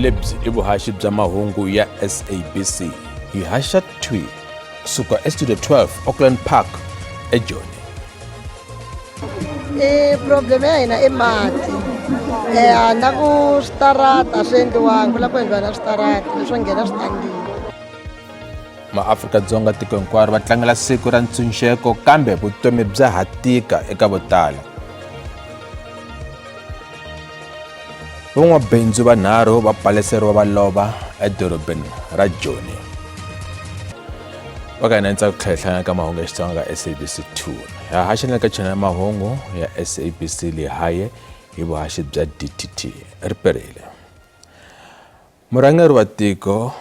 Lebyi i vuhaxi bya mahungu ya SABC. Hi haxa thwi kusuka eStudio 12 Auckland Park eJoni. I problem ya hina i mati na ku switarata swi endliwanga ku lava ku endliwa na switarata leswo nghena switandini. MaAfrika-Dzonga tiko hinkwaro va tlangela siku ra ntshunxeko kambe vutomi bya ha tika eka vo tala. Van'wabindzu vanharhu va baleseriwa va lova edorobeni ra Joni. Va ka hina ntsako tlhela hlangana ka mahungu ya Xitsonga ka SABC 2. Ha haxa na le ka channel ya mahungu ya SABC Lehae hi vuhaxi bya DTT. Ri perile. Murhangeri wa tiko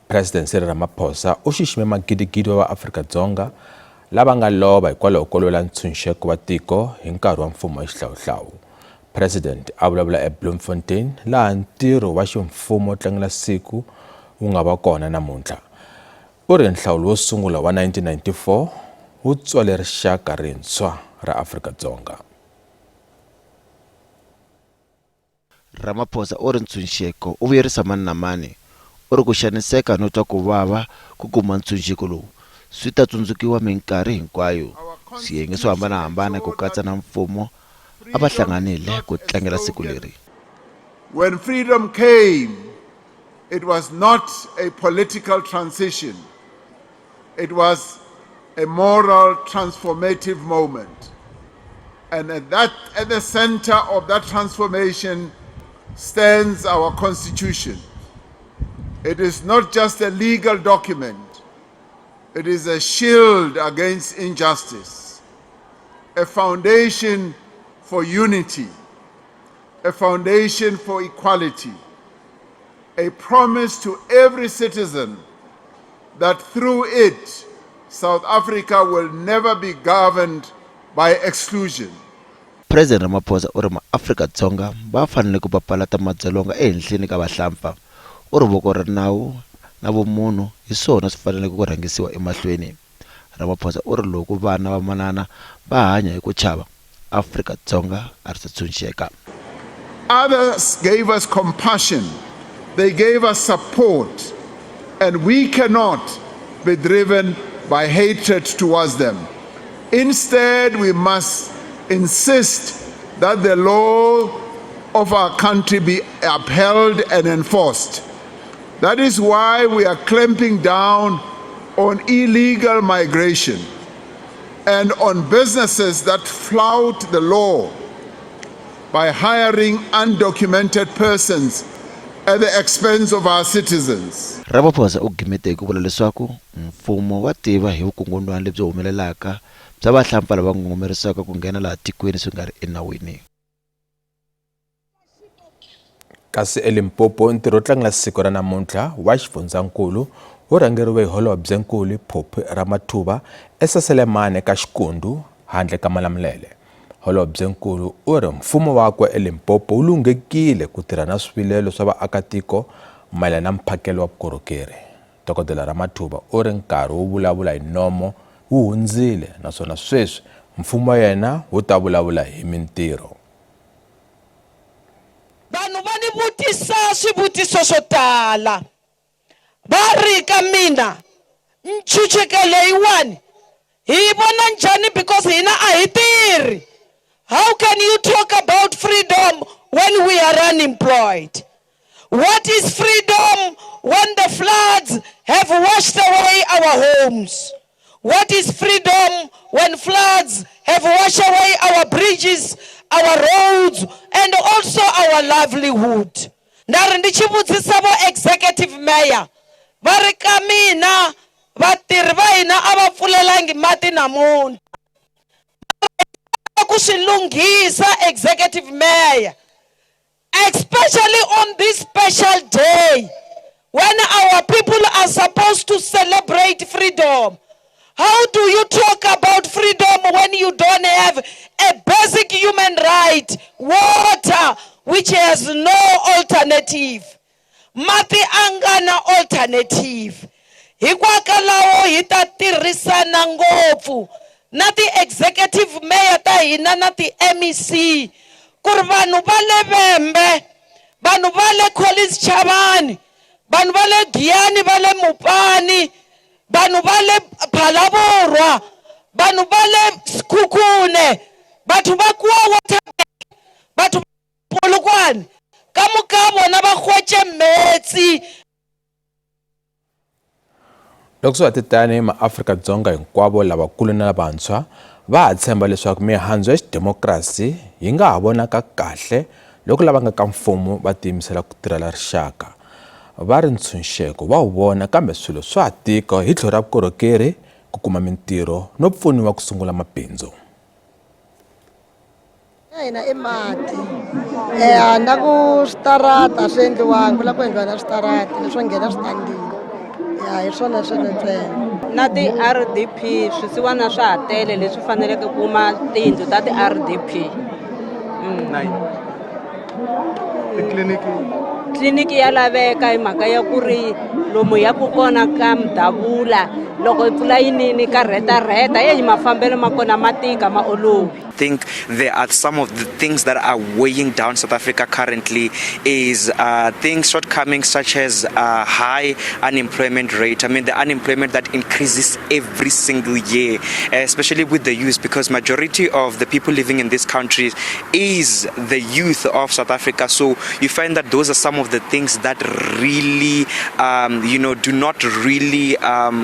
President Cyril Ramaphosa u xixime magidigidi wa vaAfrika-Dzonga lava nga lova hikwalaho ko lwela ntshunxeko wa tiko hi nkarhi wa mfumo wa xihlawuhlawu. President a vulavula eBloemfontein laha ntirho wa ximfumo wo tlangela siku wu nga va kona namuntlha. U ri nhlawulo wo sungula wa 1994 wu tswale rixaka rintshwa ra Afrika-Dzonga. Ramaphosa u ri ntshunxeko wu vuyerisa mani na mani. U ri ku xaniseka no twa ku vava ku kuma ntshunxeko lowu swi ta tsundzukiwa minkarhi hinkwayo. Swiyenge swo hambanahambana ku katsa na mfumo a va hlanganile ku tlangela siku leri. When freedom came, it was not a political transition. It was a moral transformative moment. And at, that, at the center of that transformation stands our Constitution. It is not just a legal document, it is a shield against injustice, a foundation for unity, a foundation for equality, a promise to every citizen that through it, South Africa will never be governed by exclusion. President Ramaphosa u ri maAfrika-Dzonga va fanele ku papalata madzolonga ehenhleni ka vahlampfa. U ri voko ra nawu na vumunhu hi swona swi faneleke ku rhangisiwa emahlweni. Ramaphosa u ri loko vana va manana va hanya hi ku chava, Afrika-Dzonga a ri ta tshunxeka. Others gave us compassion, they gave us support, and we cannot be driven by hatred towards them. Instead, we must insist that the law of our country be upheld and enforced. That is why we are clamping down on illegal migration and on businesses that flout the law by hiring undocumented persons at the expense of our citizens. Ramaphosa u gimete hi ku vula leswaku mfumo wa tiva hi vukungundwani lebyi humelelaka bya vahlampfa lava ngungumerisiwaka ku nghena laha tikweni swi nga ri enawini. Kasi eLimpopo, ntirho wo tlangela siku ra namuntlha wa xifundzankulu wu rhangeriwe hi Holobyenkulu Phophi Ramathuba eSaselemane ka Xikundu handle ka Malamulele. Holobyenkulu u ri mfumo wakwe eLimpopo wu lunghekile ku tirha na swivilelo swa vaakatiko mayelana na mphakelo wa vukorhokeri. Dokodela Ramathuba u ri nkarhi wo vulavula hi nomo wu hundzile naswona sweswi mfumo wa yena wu ta vulavula hi mintirho. Vanhu va ni vutisa swivutiso swo tala, va ri ka mina, Nchucheke leyiwani hi yi vona njhani because hina a hi tirhi? How can you talk about freedom when we are unemployed? What is freedom when the floods have washed away our homes? What is freedom when floods have washed away our bridges, our roads and also our livelihood? Nda ri ndi tshi vhudzisa vho executive mayor vha ri ka mina vatirhi va hina a va pfulelangi mati namuntlha ku swi lunghisa executive mayor especially on this special day when our people are supposed to celebrate freedom. How do you talk about freedom when you don't have a basic human right, water, which has no alternative? Mati a nga na alternative. Hikwakalaho hi ta tirhisana ngopfu na ti-executive mayor ta hina na ti-MEC ku ri vanhu va le Vhembe Vanhu va le Collins Chabane, vanhu va le Giyani, va le Mopani, vanhu va le Phalaborwa, vanhu va le Sekhukhune, batho ba kua Waterberg, batho ba Polokwane, ka moka bona ba hwetše meetse. Loko swi va tani, maAfrika-Dzonga hinkwavo lavakulu na lavantshwa va ha tshemba leswaku mihandzu ya xidemokirasi yi nga ha vonaka kahle loko lava nga ka mfumo va tiyimisela ku tirhela rixaka. Va ri ntshunxeko va wu vona kambe swilo swa ha tika hi tlhelo ra vukorhokeri, ku kuma mintirho no pfuniwa ku sungula mabindzu. Ya hina i mati eya na ku switarata a swi endliwanga ku lava ku endliwa na switarata leswo nghena switandini ya hi swona swona ntsena. Na ti-R_D_P swisiwana swa ha tele leswi faneleke ku kuma tiyindlu ta ti-R_D_P. Titliliniki Tliliniki ya laveka hi mhaka ya ku ri lomu hi yaka kona ka Mdavula loko mpfula yi nini ka rhetarheta heyi mafambelo ma kona ma tika ma olovi. Think there are some of the things that are weighing down South Africa currently is things shortcomings such as high unemployment rate. I mean, the unemployment that increases every single year, especially with the youth, because majority of the people living in this country is the youth of South Africa. So you find that those are some of the things that really, you know, do not really,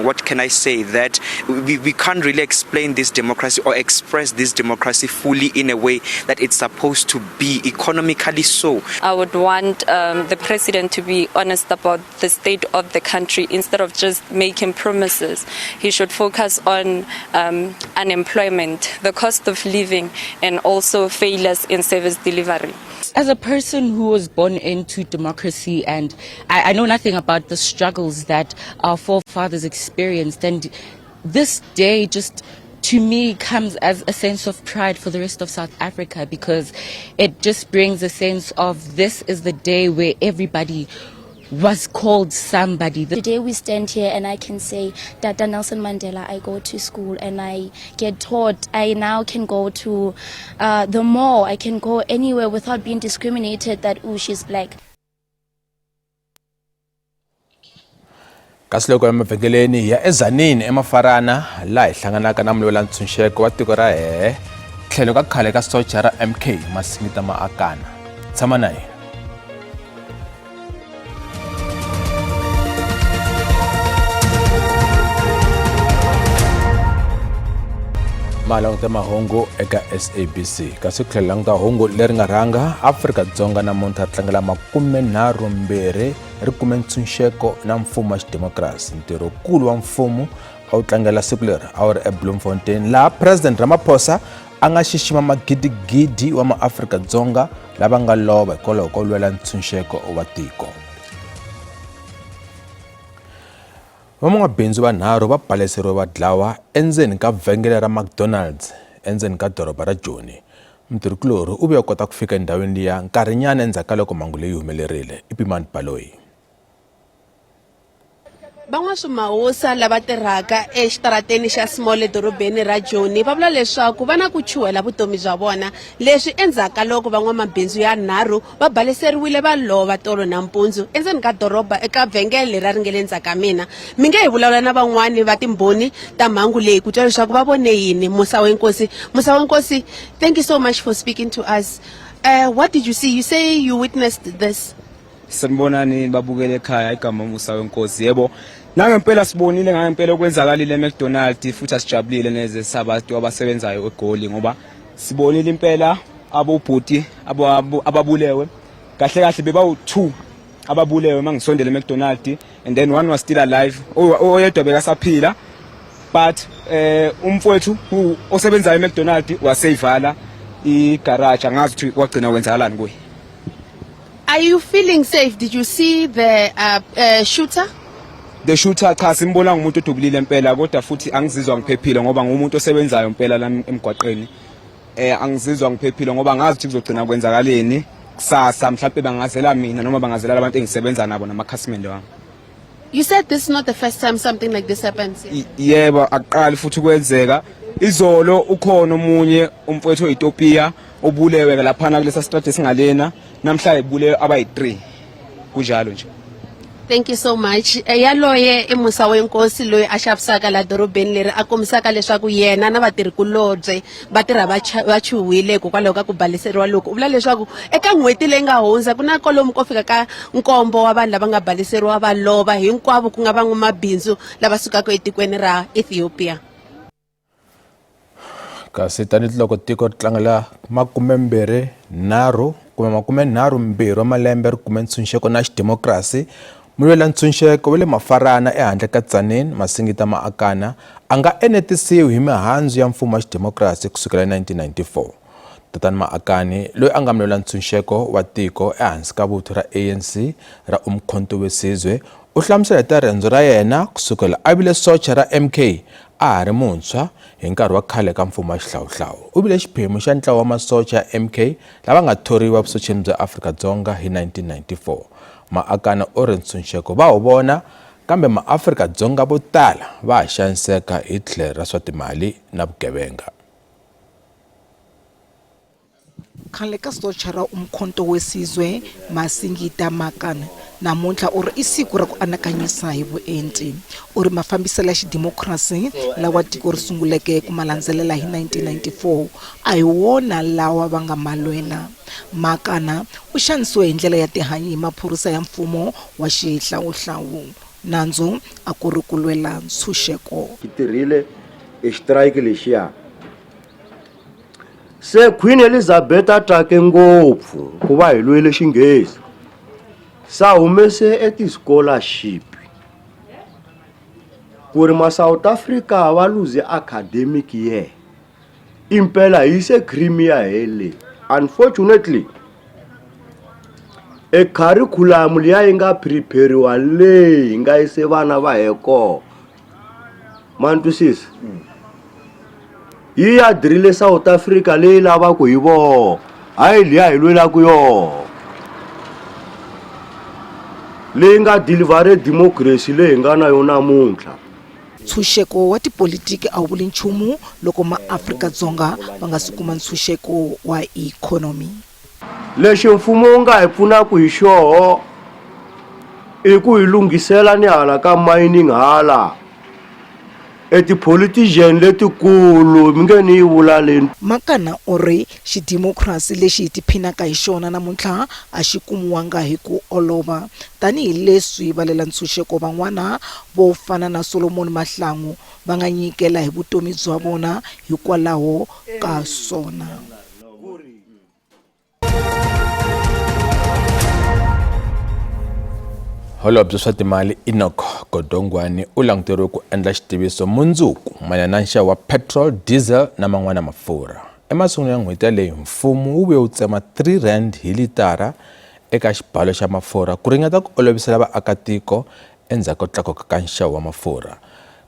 what can I say, that we can't really explain this democracy or express this democracy fully in a way that it's supposed to be economically so. I would want the president to be honest about the state of the country instead of just making promises. He should focus on unemployment, the cost of living, and also failures in service delivery. As a person who was born into democracy, and I know nothing about the struggles that our forefathers experienced, and this day just to me comes as a sense of pride for the rest of South Africa, because it just brings a sense of this is the day where everybody was called somebody. Today we stand here and I can say, Tata Nelson Mandela, I go to school and I get taught. I now can go to the mall. I can go anywhere without being discriminated that, oh, she's black. Kasi loko emavhengeleni hi ya eZanini eMafarana laha hi hlanganaka na mulwela ntshunxeko wa tiko ra hehe tlhelo ka khale ka socha ra MK Masingita Maakana. Tshama na hina. Ma languta mahungu eka SABC kasi ku tlhela languta hungu leri nga rhanga Afrika-Dzonga namuntlha ri tlangela 32 ri kume ntshunxeko na mfumo wa xidemokirasi. Ntirhokulu wa mfumo a wu tlangela siku leri a wu ri eBloemfontein laha President Ramaphosa a nga xixima magidigidi wa maAfrika-Dzonga lava nga lova hikwalaho ko lwela ntshunxeko wa tiko. Van'wamabindzu vanharhu va baleseriwe va dlawa endzeni ka vhengele ra McDonald's endzeni ka doroba ra Joni. Mutirhikulorhi u vuye a kota ku fika endhawini liya nkarhinyana endzhaku ka loko mhangu leyi humelerile. I Pimani Baloyi. Van'waswimahosa lava tirhaka exitarateni xa Small edorobeni ra Joni va vula leswaku va na ku chuhela vutomi bya vona leswi endzhaku ka loko van'wamabindzu ya nharhu va baleseriwile va lova tolo nampundzu endzeni ka doroba eka vhengele leri a ri nge le ndzhaku ka mina. Mi nge hi vulavula na van'wani va timbhoni ta mhangu leyi ku twa leswaku va vone yini. Musawenkosi, Musawenkosi, thank you so much for speaking to us. What did you see? You say you witnessed this. Sanibonani babukele ekhaya igama Musa wenkosi yebo nangempela sibonile ngangempela okwenzakalile eMcDonald futhi asijabulile neze sabantu abasebenzayo eGoli ngoba sibonile impela abobhuti ababulewe kahle kahle bebawu-2 ababulewe mangisondele eMcDonald and then one was still alive oyedwa bekasaphila but umfowethu osebenzayo eMcDonald waseyivala igarage angazi ukuthi kwagcina kwenzakalani kuye. Are you feeling safe? Did you see the shooter? The shooter cha simbona ngumuntu odubulile impela kodwa futhi angizizwa ngiphephile ngoba ngumuntu osebenzayo impela la emgwaqeni. Angizizwa ngiphephile ngoba ngazi ukuthi kuzogcina kwenzakaleni kusasa mhlawumbe bangazela mina noma bangazela abantu engisebenza nabo namakhasimende wami. You said this is not the first time something like this happens. Yebo akuqali futhi kwenzeka. Izolo ukhona omunye umfowethu oyiTopiya Obulewe laphana kulesa strata esingalena namhlanje bulewe abayi-3 kunjalo nje. Thank you so much. Eh, yaloye i musa wenkosi loyi a xavisaka la dorobeni leri a kombisaka leswaku yena na vatirhikulobye va tirha va va chuhile hikokwalaho ka ku baleseriwa loku. U vula leswaku eka n'hweti leyi nga hundza ku na kwalomu ko fika ka nkombo wa vanhu lava nga baleseriwa va lova hinkwavo ku nga van'wamabindzu lava sukaka etikweni ra Ethiopia. Kasi tanihiloko tiko ri tlangela makumembirhinharhu kumbe makumenharhumbirhi wa malembe ri kume ntshunxeko na xidemokirasi, mulwela ntshunxeko wa le Mafarana ehandle ka Tzaneen, Masingita Maakana, a nga enetisiwi hi mihandzu ya mfumo wa xidemokirasi kusukela hi 1994. Tatana Maakani, loyi a nga mulwela ntshunxeko wa tiko ehansi ka vuthu ra ANC ra Umkhonto we Sizwe, u hlamusela hi ta riendzo ra yena kusukela a vile socha ra MK a ha ri muntshwa hi nkarhi wa khale ka mfumo wa xihlawuhlawu. U vile xiphemu xa ntlawa wa masocha ya MK lava nga thoriwa evusocheni bya Afrika-Dzonga hi 1994. Maakana u ri ntshunxeko va wu vona kambe maAfrika-Dzonga vo tala va ha xaniseka hi tlhelo ra swa timali na vugevenga. Khale ka socha ra Umkhonto we Sizwe, Masingita Makan, namuntlha u ri i siku ra ku anakanyisa hi vuenti. U ri mafambiselo ya xidimokirasi lawa tiko ri sunguleke ku ma landzelela hi 1994 a hi wona lawa va nga ma lwela. Makana u xanisiwe hi ndlela ya tihanyi hi maphorisa ya mfumo wa xihlawuhlawu. Nandzu a ku ri ku lwela ntshunxeko. Xi tirhile e xitirayiki lexiya. Se Queen Elizabeth a tsake ngopfu ku va hi lwele Xinghezi. Se a humese e ti-scholarship ku ri ma South Africa va luze academic year. Impela hi yise Crimea hele. Unfortunately e curriculum liya yi nga prepare-iwa le hi nga yise vana va he kona ma ni twisisa yi ya dirile South Africa leyi lavaku hi voho hayi liya hi lwelaku yoho leyi nga deliver democracy leyi hi nga na yona namuntlha. Ntshunxeko wa tipolitiki a wu vuli nchumu loko maAfrika-Dzonga va nga si kuma ntshunxeko wa ikhonomi. Lexi mfumo wu nga hi pfunaka hi xoho i ku hi lunghisela ni hala ka mining hala e ti-politician letikulu mi nge ni yi vula leni. Makana u ri, Xidimokhrasi lexi hi tiphinaka hi xona namuntlha a xi kumiwanga hi ku olova, tanihi leswi valwela-ntshunxeko van'wana vo fana na Solomon Mahlangu va nga nyikela hi vutomi bya vona hikwalaho ka swona. Holobye swa timali Enoch Godongwane u languteriwe ku endla xitiviso mundzuku mayelana na nxavo wa petrol, diesel na man'wana mafurha. Emasungulweni ya n'hweti yaleyi mfumo wu vuye wu tsema 3 rand hi litara eka xibalo xa mafurha ku ringeta ku olovisela vaakatiko endzhaku ko tlakuka ka nxavo wa mafurha.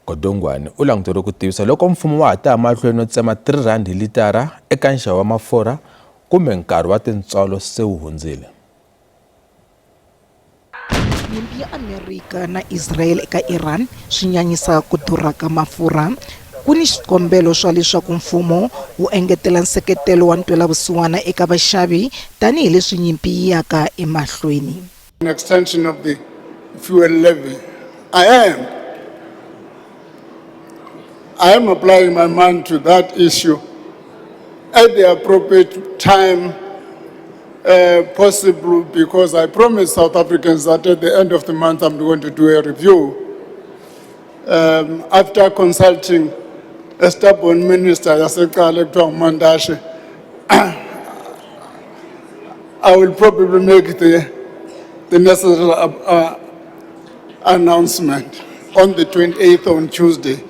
Godongwane u languteriwe ku tivisa loko mfumo wa ha ta ya mahlweni no tsema R3 hi litara eka nxavo wa mafurha kumbe nkarhi wa tintswalo se wu hundzile. Nyimpi ya Amerika na Israel eka Iran swi nyanyisa ku durha ka mafurha. Ku ni swikombelo swa leswaku mfumo wu engetela nseketelo wa ntwelavusiwana eka vaxavi tanihi leswi nyimpi yi yaka emahlweni. An extension of the fuel levy. I am. I am applying my mind to that issue at the appropriate time uh, possible because I promised South Africans that at the end of the month I'm going to do a review. Um, after consulting a stubborn minister, yaseqala ekuthiwa nguMandashe, I will probably make the, the necessary uh, uh, announcement on the 28th on Tuesday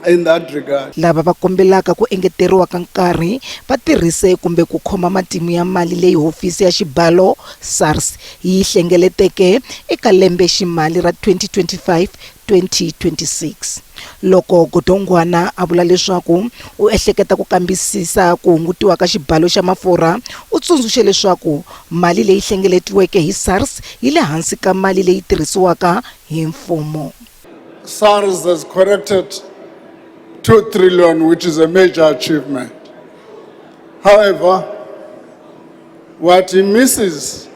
in that regard. Lava va kombelaka ku engeteriwa ka nkarhi va tirhise kumbe ku khoma matimu ya mali leyi hofisi ya xibalo, SARS, yi yi hlengeleteke eka lembe ximali ra 2025 2026. Loko Godongwana a vula leswaku u ehleketa ku kambisisa ku hungutiwa ka xibalo xa mafurha, u tsundzuxe leswaku mali leyi hlengeletiweke hi SARS yi le hansi ka mali leyi tirhisiwaka hi mfumo. SARS has corrected 2 trillion, which is a major achievement. However, what he misses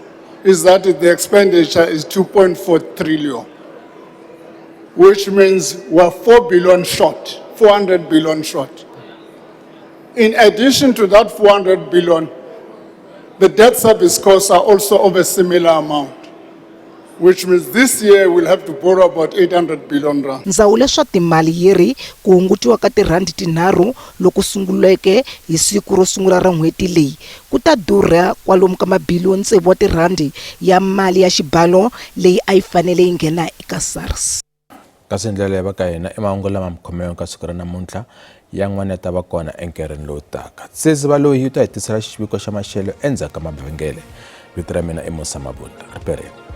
is that the expenditure is 2.4 trillion, which means we're 4 billion short, 400 billion short. In addition to that 400 billion, the debt service costs are also of a similar amount, which means this year we'll have to borrow about 800 billion rand. Ndzawulo ya swa Timali yi ri ku hungutiwa ka tirhandi tinharhu loku sunguleke hi siku ro sungula ra n'hweti leyi ku ta durha kwalomu ka mabiliyoni tsevu wa tirhandi ya mali ya xibalo leyi a yi fanele yi nghena eka SARS. Kasi hi ndlela ya va ka hina i mahungu lama mi khomeke ka siku ra namuntlha yan'wana ya ta va kona enkarhini lowu taka. Tsezi Valoyi yi ta hi tisela xiviko xa maxelo endzhaku ka mavhengele. Vito ra mina i Musa Mabunda. Riperini.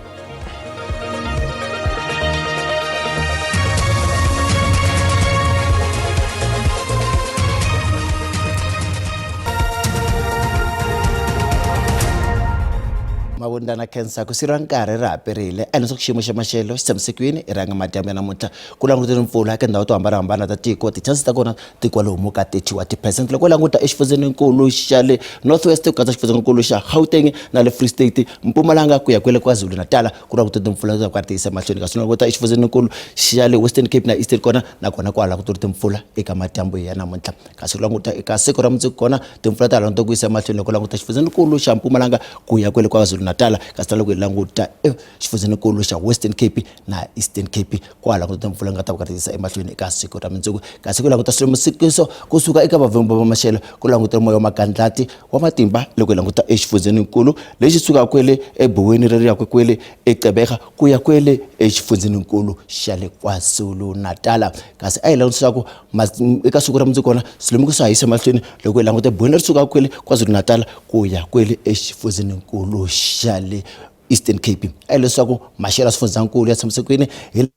Mavunda na khensa ku siriwa nkarhi ra ha perile ene swa ku xiyimo xa maxelo xi tshamisekile i rhanga madyambu ya namuntlha ku langutele mpfula eka ndhawu to hambanahambana ta tiko ti-chances ta kona ti kwalomu ka 30 wa ti-percent loko u languta exifundzeninkulu xa le North West ku katsa xifundzankulu xa Gauteng na le Free State Mpumalanga ku ya kwele KwaZulu Natal ku langutele timpfula ta karhi ti yisa emahlweni kasi languta exifundzeninkulu xa le Western Cape na Eastern kona nakona kwala ku turi timpfula eka madyambu ya namuntlha kasi ku languta eka siku ra mundzuku kona timpfula ta ha languta ku yisa emahlweni loko languta xifundzankulu xa Mpumalanga ku ya kwele KwaZulu-Natal kasi na loko hi languta exifundzeninkulu xa Western Cape na Eastern Cape kwala ku timpfula nga ta va karhi yisa emahlweni eka siku ra mundzuku kasi ku languta swilemukiso kusuka eka vavhembi va maxelo ku languta moya wa magandlati wa matimba loko hi languta exifundzeninkulu lexi sukaka kwele ebuweni leri yaka kwele eGqeberha ku ya kwele exifundzeninkulu xa le KwaZulu-Natal kasi a hi langutisa ku eka siku ra mundzuku kona swilemukiso ha yisa emahlweni loko hi languta ebuweni leri sukaka kwele KwaZulu-Natal ku ya kwele exifundzeninkulu xa le Eastern Cape a hileswaku maxelo ya swifundzankulu ya tshamisekile hi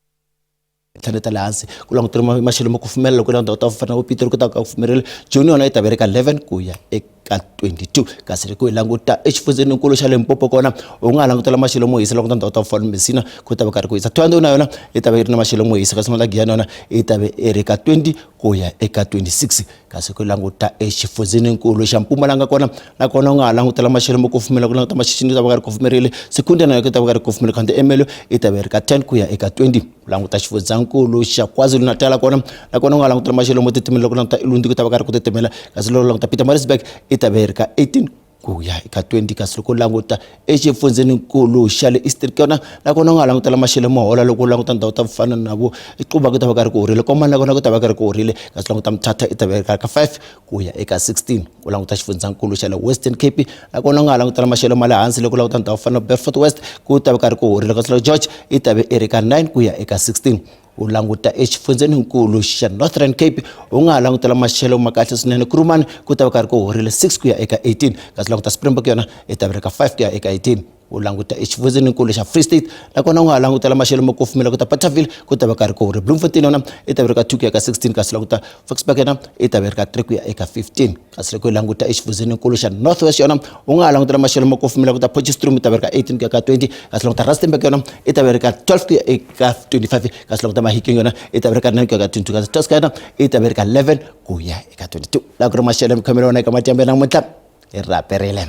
tlhelo ta le hansi ku languteriwa maxelo ma kufumela loko ndhawu ta fana na vo Pitori ku ta ku kufumerile June yona yi ta vereka 11 ku ya eka 22 kasi loko hi languta exifundzeninkulu xa Limpopo kona u nga ha langutela maxelo mo hisa languta ndhawu ta fana Messina ku ta va karhi ku hisa Thohoyandou na yona yi ta va yi ri na maxelo mo hisa kasi na Giyani yona yi ta va yi ri ka 20 ku ya eka 26 kasi ku languta exifundzeninkulu xa Mpumalanga kona nakona u nga ha langutela maxelo mo kufumela ku languta maxixini ku ta va ka ri kufumerile Secunda na yona ku ta va ka ri kufumerile kanti Ermelo yi ta va yi ri ka 10 ku ya eka 20 ku languta xifundzankulu xa KwaZulu-Natal kona nakona u nga langutela maxelo mo titimela ku languta Ulundi ku ta va ka ri ku titimela kasi loko languta Pietermaritzburg yi ta va yi ri ka 18 ku ya eka 20 kasi loko u languta exifundzeninkulu xa le Eastern kona nakona u nga langutela maxelo mo hola loko u languta ndhawu ta ku fana na vo Cuba ku ta va ka ri ku horile Komani nakona ku ta va ka ri ku horile kasi languta Mthatha i ta va ri ka 5 ku ya eka 16 u languta xifundzankulu xa le Western Cape nakona u nga langutela maxelo ma le hansi loko u languta ndhawu fana na Beaufort West ku ta va ka ri ku horile kasi George i ta va i ri ka 9 ku ya eka 16 u languta exifundzeninkulu xa Northern Cape u nga ha langutela maxelo ma kahle swinene Kuruman ku ta va karhi ku horile 6 ku ya eka 18 kasi languta Springbok yona i ta va ri ka 5 ku ya eka 18 u languta exifundzeninkulu xa Free State nakona u nga ha langutela maxelo mo kufumela ku ta Bothaville ku ta va karhi ku horile Bloemfontein yona i ta va ri ka 2 ku ya ka 16 kasi languta Ficksburg yona i ta va ri ka 3 ku ya eka 15 kasi loko hi languta exifundzeninkulu xa North West yona u nga ha langutela maxelo mo kufumela ku ta Potchefstroom i ta va ri ka 18 ku ya ka 20 kasi languta Rustenburg yona i ta va ri ka 12 ku ya eka 25 kasi languta Mahikeng yona i ta va ri ka 9 ku ya ka 22 kasi Tusker yona i ta va ri ka 11 ku ya eka 22 laha ku ri maxelo mikhomelo wona eka madyambu ya namuntlha hi raperile.